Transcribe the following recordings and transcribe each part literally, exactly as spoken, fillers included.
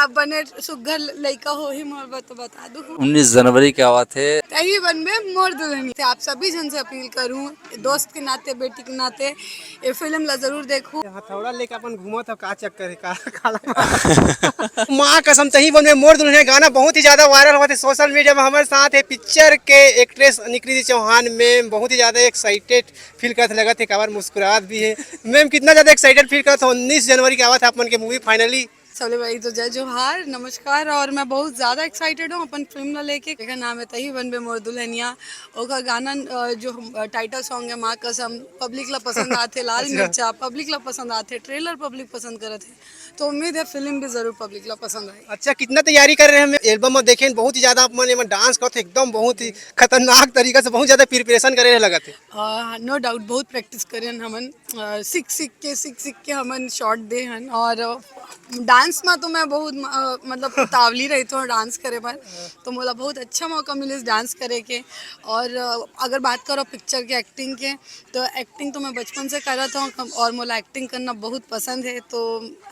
अब बने सुग्घर लइका होही मोर बर तो बता दू। उन्नीस जनवरी के आवत हे। तही बनबे मोर दुल्हनिया। आप सभी झन से अपील करूँ, दोस्त के नाते, बेटी के नाते, ये फिल्म ला जरूर देखू। हथौड़ा लेके अपन घूमत हो, का चक्कर है, का, काला? माँ कसम, तही बनबे मोर दुल्हनिया गाना बहुत ही ज्यादा वायरल होवत हे सोशल मीडिया में। हमारे साथ है पिक्चर के एक्ट्रेस निकृति चौहान मैम, बहुत ही ज्यादा एक्साइटेड फील करत लगत है, काबर मुस्कुरात भी है। मैम, कितना ज्यादा एक्साइटेड फील करत हो? उन्नीस जनवरी के आवत है अपन के मूवी फाइनली। सबले पहले तो जय जोहार, नमस्कार, और मैं बहुत ज्यादा एक्साइटेड हूँ अपन फिल्म ला लेके। एकर नाम है तही बनबे मोर दुल्हनिया। ओकर गाना, अ, जो हम, अ, टाइटल सॉन्ग है माँ कसम, पब्लिक ला पसंद आथे, लाल अच्छा। मिर्चा पब्लिक ला पसंद आथे, ट्रेलर पब्लिक पसंद करत है, तो उम्मीद है फिल्म भी जरूर पब्लिक ला पसंद आए। अच्छा, कितना तैयारी कर रहे हैं? हम एल्बम में देखें, बहुत ही ज्यादा आप मन एमा डांस करत हो, एकदम बहुत ही खतरनाक तरीका से, बहुत ज्यादा प्रिपरेशन करे रहे लगत है। नो डाउट, बहुत प्रैक्टिस करें हमन, अ, सीख सीख के, सीख सीख के हमन शॉट दे हन। और, अ, डांस में तो मैं बहुत, अ, मतलब उतावली रहिथों डांस करे बर, तो मोला बहुत अच्छा मौका मिलिस डांस करे के। और, अ, अगर बात करो पिक्चर के एक्टिंग के, तो एक्टिंग तो मैं बचपन से करत हूँ और मोला एक्टिंग करना बहुत पसंद है। तो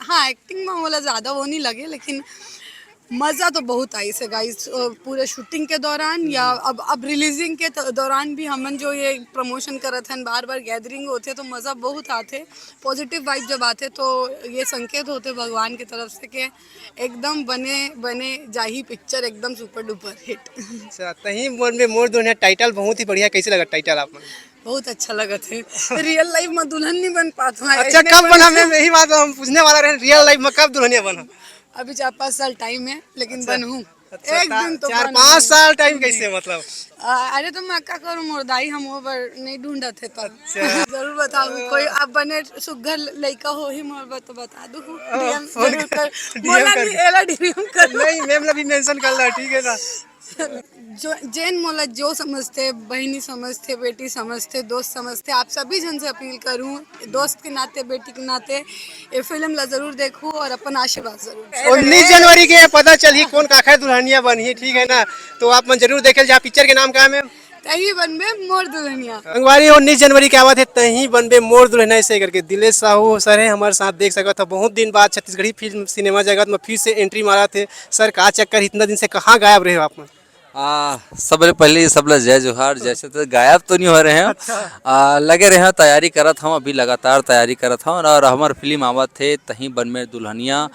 हाँ, एक्टिंग में मोला ज्यादा वो नहीं लगे, लेकिन मजा तो बहुत आइस हे गाइस, अ, पूरे शूटिंग के दौरान या अब, अब रिलीजिंग के त-, दौरान भी हमन जो ये प्रमोशन करत हन, बार बार गैदरिंग होथे तो मजा बहुत आथे। पॉजिटिव वाइब जब आथे तो ये संकेत होथे भगवान की तरफ से कि एकदम बने बने जाही पिक्चर, एकदम सुपर डुपर हिट। अच्छा, तही बनबे मोर दुल्हनिया टाइटल बहुत ही बढ़िया, कैसे लगा टाइटल आप मन? बहुत अच्छा लगत है। रियल लाइफ में दुल्हन नहीं बन पाता हूँ, अच्छा, ऐसने कब बन बना? मैं यही बात हम पूछने वाला रहे, रियल लाइफ में कब दुल्हनिया बना? अभी चार पाँच साल टाइम है, लेकिन अच्छा, बनहूँ। अच्छा, एक ता-, दिन तो चार बनहूँ। पाँच साल टाइम कैसे, मतलब? आ, अरे तो मैं का करूँ, मोर दाई हम वो बर नहीं ढूंढत है तो। अच्छा। जरूर बताऊँ, कोई अब बने सुग्घर लइका होही मोर बर तो बता दू। हाँ, डीएम फोन जरूर कर, कर, डीएम बोला कर। नहीं, एला डीएम कर। नहीं, मैम ला भी मेंशन कर ला, ठीक है ना? जो, जेन मोला जो समझथे, बहिनी समझथे, बेटी समझथे, दोस्त समझथे, आप सभी झन से अपील करूँ, दोस्त के नाते, बेटी के नाते, ये फिल्म ला जरूर देखू और अपन आशीर्वाद जरूर दू। उन्नीस जनवरी के पता चलही कोन काखर दुल्हनिया बनही, ठीक है ना? तो आप मन जरूर देखे ल जा। पिक्चर के नाम का है मैम? तही बनबे मोर दुल्हनिया। संगवारी हो, उन्नीस जनवरी के आवत है तही बनबे मोर दुल्हनिया, ऐसे करके दिलेश साहू सर है हमारे साथ, देख सकत हो बहुत दिन बाद छत्तीसगढ़ी फिल्म सिनेमा जगत में फिर से एंट्री मारा थे। सर, का चक्कर, इतना दिन से कहाँ गायब रहे हो आप मन? आ, सबले पहले ये सब ला जय जोहार। जैसे तो गायब तो नहीं हो रहे हैं। अच्छा। आ, लगे रहे हैं, तैयारी करत हम, अभी लगातार तैयारी करत हम। और हमार फिल्म आवत है तही बनबे दुल्हनिया,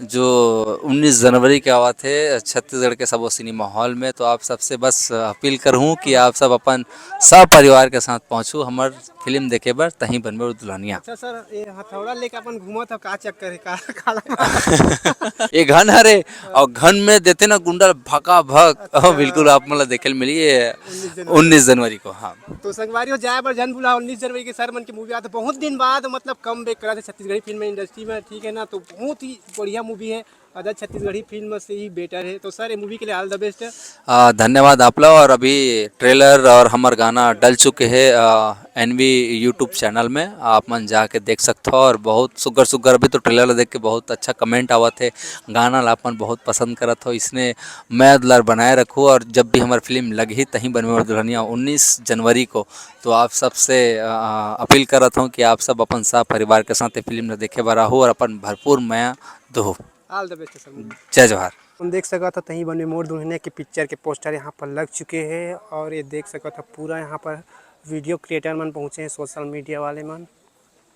जो उन्नीस जनवरी के आवत है छत्तीसगढ़ के सबो सिनेमा हॉल में। तो आप सबसे बस अपील करूँ कि आप सब अपन सब परिवार के साथ पहुँचू हमार फिल्म देखे बर तही बनबे दुल्हनिया। अच्छा सर, ये हथौड़ा लेके अपन घूमत हो, का चक्कर है, का, काला? ये घन हरे, और घन में देते ना गुंडा भका भक। अच्छा। हाँ, बिल्कुल, आप मन ला देखे ल मिली ये उन्नीस जनवरी। उन्नीस जनवरी को, हाँ। तो संगवारी हो, जाए बर झन भूला, उन्नीस जनवरी के सर मन के मूवी आते बहुत दिन बाद, मतलब कम बैक करा थे छत्तीसगढ़ी फिल्म इंडस्ट्री में, ठीक है ना? तो बहुत ही बढ़िया मूवी है, अदर छत्तीसगढ़ी फिल्म से ही बेटर है। तो सर, ये मूवी के लिए ऑल द बेस्ट। आ, धन्यवाद आप लोग। और अभी ट्रेलर और हमार गाना डल चुके हैं, आ, एनवी YouTube चैनल में, आप मन जाके देख सकते हो। और बहुत सुग्घर सुग्घर, अभी तो ट्रेलर देख के बहुत अच्छा कमेंट आवत है, गाना ला अपन बहुत पसंद करत हो, इसने मया दुलार बनाए रखू। और जब भी हमार फिल्म लगही तही बनबे मोर दुल्हनिया उन्नीस जनवरी को, तो आप सबसे, आ, अपील करत हूँ कि आप सब अपन सब परिवार के साथ ये फिल्म ला देखे बर आहू और अपन भरपूर मया दो। All the best sir. जय जोहार। हम देख सकत हो तही बनबे मोर दुल्हनिया के पिक्चर के पोस्टर यहाँ पर लग चुके हैं और ये देख सकत हो पूरा यहाँ पर वीडियो क्रिएटर मन पहुँचे हैं, सोशल मीडिया वाले मन,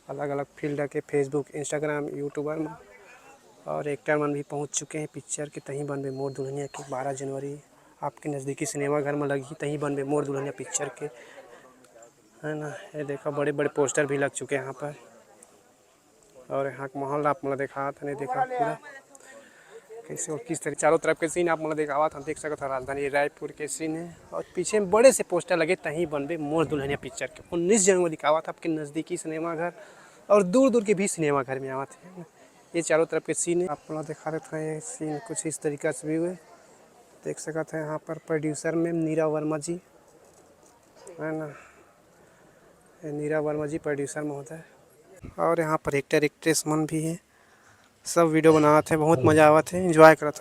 अलग-अलग फील्ड के, Facebook, Instagram, यूट्यूबर मन और एक्टर मन भी पहुँच चुके हैं पिक्चर के तही बनबे मोर दुल्हनिया के। बारह जनवरी आपके नज़दीकी सिनेमा घर में लगही तही बनबे मोर दुल्हनिया पिक्चर के, है ना? ये देखो, बड़े-बड़े पोस्टर भी लग चुके हैं यहाँ पर। और यहाँ के माहौल आप मन ला देखात हन, देखा पूरा कैसे और किस तरह चारों तरफ के सीन आप मन ला देखावत हन। देख सकत हो राजधानी रायपुर के सीन है और पीछे में बड़े से पोस्टर लगे तही बनबे मोर दुल्हनिया पिक्चर के। उन्नीस जनवरी का आवत आपके नज़दीकी सिनेमा घर और दूर दूर के भी सिनेमा घर में आवत है। ये चारों तरफ के सीन है, आप मन ला देखा देत हन। ये सीन कुछ इस तरीका से भी हुए, देख सकत है यहाँ पर प्रोड्यूसर में नीरा वर्मा जी, है ना? ये नीरा वर्मा जी प्रोड्यूसर महोदय। और यहाँ पर एक्टर एक्ट्रेस मन भी है, सब वीडियो बनावत है, बहुत मजा आवत है, एंजॉय करत